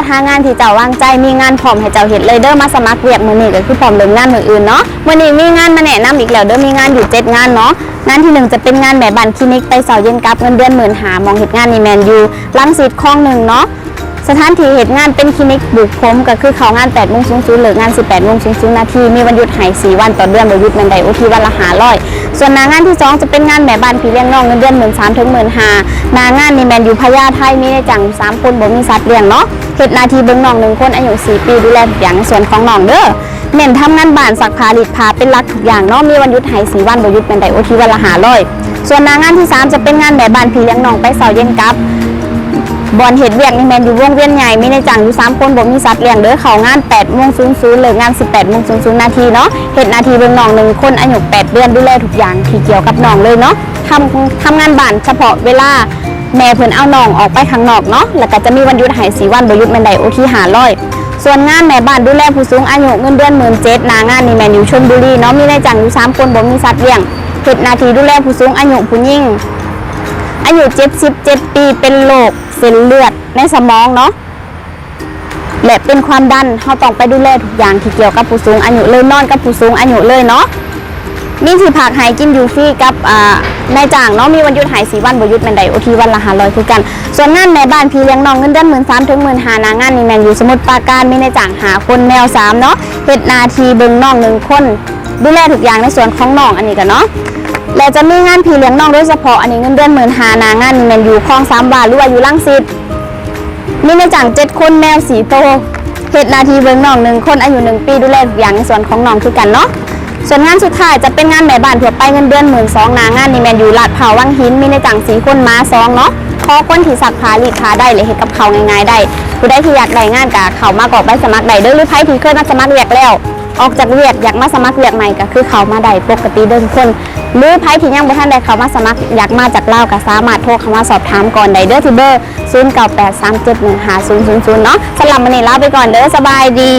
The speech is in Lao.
ຖ້າງານທີ່ເຈົ້າວາງໃຈ ມີງານພ້ອມໃຫ້ເຈົ້າເຮັດເລີຍເດີ້. ມາສະໝັກວຽກມື້ນີ້ກໍຄືພ້ອມເລີ່ມງານມື້ອື່ນເນາະ. ມື້ນີ້ມີງານມາແນະນຳອີກແລ້ວເດີ້, ມີງານຢູ່ເຈັດງານເນາະ. ງານທີໜຶ່ງຈະເປັນງານແມ່ບ້ານຄລີນິກ ໄປເຊົ້າເຢັນກັບ, ເງິນເດືອນໝື່ນຫ້າ. ໝ່ອງເຮັດງານນີ້ແມ່ນຢູ່ລັງສິດຄອງໜຶ່ງເນາະ. ສະຖານທີ່ເຮັດງານເປັນຄລີນິກປູກຜົມ ກໍຄືເຂົ້າງານແປດໂມງສູນສູນ ເລີກງານສິບແປດໂມງສູນສູນນາທີ, ມີວັນຢຸດໃຫ້ສີ່ວັນຕໍ່ເດືອນ, ບໍ່ຢຸດແມ່ນໄດ້ໂອທີວັນລະຫ້າຮ້ອຍ. ສ່ວນໜ້າງານທີສອງຈະເປັນງານແມ່ບ້ານພີ່ລ້ຽງນ້ອງ, ເງິນເດືອນໝື່ນສາມເຖິງໝື່ນຫ້າ. ໜ້າງານນີ້ແມ່ນຢູ່ພະຍາໄທ, ມີນາຍຈ້າງຢູ່ສາມຄົນ, ບໍ່ມີສັດລ້ຽງເນາະ. ເຮັດໜ້າທີ່ເບິ່ງນ້ອງໜຶ່ງຄົນ, ອາຍຸສີ່ປີ, ດູແລທຸກຢ່າງໃນສ່ວນຂອງນ້ອງເດີ້. ເນັ້ນທຳງານບ້ານ, ຊັກຜ້າ, ລີດຜ້າ, ເປັນຫຼັກທຸກຢ່າງເນາະ, ມີວັນຢຸດໃຫ້ສີ່ວັນ, ບໍ່ຢຸດແມ່ນໄດ້ໂອທີວັນລະຫ້າຮ້ອຍ. ສ່ວນໜ້າງານທີສາມຈະເປັນງານແມ່ບ້ານພີ່ລ້ຽງນ້ອງ, ໄປເຊົ້າເຢັນກັບ. ບ່ອນເຮັດວຽກນີ້ແມ່ນຢູ່ວົງວຽນໃຫຍ່, ມີນາຍຈ້າງຢູ່ສາມຄົນ, ບໍ່ມີສັດລ້ຽງເດີ້. ເຂົ້າງານແປດໂມງສູນສູນ, ເລີກງານສິບແປດໂມງສູນສູນນາທີເນາະ. ເຮັດໜ້າທີ່ເບິ່ງນ້ອງໜຶ່ງຄົນ, ອາຍຸແປດເດືອນ, ດູແລທຸກຢ່າງທີ່ກ່ຽວກັບນ້ອງເລີຍເນາະ. ທຳ ທຳງານບ້ານສະເພາະເວລາແມ່ເພິ່ນເອົານ້ອງອອກໄປຂ້າງນອກເນາະ, ແລ້ວກໍຈະມີວັນຢຸດໃຫ້ສີ່ວັນ, ບໍ່ຢຸດແມ່ນໄດ້ໂອທີຫ້າຮ້ອຍ. ສ່ວນງານແມ່ບ້ານດູແລຜູ້ສູງອາຍຸ, ເງິນເດືອນໝື່ນເຈັດ. ໜ້າງານນີ້ແມ່ນຢູ່ຊົນບູລີເນາະ, ມີນາຍຈ້າງຢູ່ສາມຄົນ, ບໍ່ມີສັດລ້ຽງ. ເຮັດໜ້າທີ່ດູແລຜູ້ສູງອາຍຸຜູ້ຍິງ, ອາຍຸເຈັດສິບເຈັດປີ, ເປັນໂລກເສັ້ນເລືອດໃນສະໝອງເນາະ ແລະ ເປັນຄວາມດັນ. ເຮົາຕ້ອງໄປດູແລທຸກຢ່າງທີ່ກ່ຽວກັບຜູ້ສູງອາຍຸເລີຍ, ນອນກັບຜູ້ສູງອາຍຸເລີຍເນາະ. ມີທີ່ພັກໃຫ້, ກິນຢູ່ຟຣີກັບ ອາ ນາຍຈ້າງເນາະ, ມີວັນຢຸດໃຫ້ສີ່ວັນ, ບໍ່ຢຸດແມ່ນໄດ້ໂອທີວັນລະຫ້າຮ້ອຍຄືກັນ. ສ່ວນງານແມ່ບ້ານພີ່ລ້ຽງນ້ອງ, ເງິນເດືອນໝື່ນສາມເຖິງໝື່ນຫ້າ. ໜ້າງານນີ້ແມ່ນຢູ່ສະໝຸດປາການ, ມີນາຍຈ້າງຫ້າຄົນ, ແມວສາມເນາະ. ເຮັດໜ້າທີ່ເບິ່ງນ້ອງໜຶ່ງຄົນ, ດູແລທຸກຢ່າງໃນສ່ວນຂອງນ້ອງ, ອັນນີ້ກໍເນາະ. ແລະ ຈະມີງານພີ່ລ້ຽງນ້ອງໂດຍສະເພາະ, ອັນນີ້ເງິນເດືອນໝື່ນຫ້າ. ໜ້າງານນີ້ແມ່ນຢູ່ຄອງສາມວາ ຫຼືວ່າຢູ່ລັງສິດ. ມີນາຍຈ້າງເຈັດຄົນ, ແມວສີ່ໂຕ. ເຮັດໜ້າທີ່ເບິ່ງນ້ອງໜຶ່ງຄົນ, ອາຍຸໜຶ່ງປີ, ດູແລທຸກຢ່າງໃນສ່ວນຂອງນ້ອງຄືກັນເນາະ. ສ່ວນງານສຸດທ້າຍຈະເປັນງານແມ່ບ້ານທົ່ວໄປ, ເງິນເດືອນໝື່ນສອງ. ໜ້າງານນີ້ແມ່ນຢູ່ລາດພ້າວວັງຫີນ, ມີນາຍຈ້າງສີ່ຄົນ, ໝາສອງເນາະ. ຂໍຄົນທີ່ຊັກຜ້າ, ລີດຜ້າໄດ້ ແລະ ເຮັດກັບເຂົ້າງ່າຍໆໄດ້. ຜູ້ໃດທີ່ຢາກໄດ້ງານກໍເຂົ້າມາກອກໃບສະໝັກໄດ້ເດີ້, ຫຼື ໃຜທີ່ເຄີຍມາສະໝັກວຽກແລ້ວ ອອກຈາກວຽກ ຢາກມາສະໝັກວຽກໃໝ່ ກໍຄືເຂົ້າມາໄດ້ປົກກະຕິເດີມຄົນ, ຫຼື ໃຜທີ່ຍັງບໍ່ທັນໄດ້ເຂົ້າມາສະໝັກ, ຢາກມາຈາກລາວ ກໍສາມາດໂທເຂົ້າມາສອບຖາມກ່ອນໄດ້ເດີ້ ທີ່ເບີ ສູນເກົ້າແປດ ສາມເຈັດໜຶ່ງ ຫ້າສູນສູນສູນເນາະ. ສຳລັບມື້ນີ້ລາໄປກ່ອນເດີ້, ສະບາຍດີ.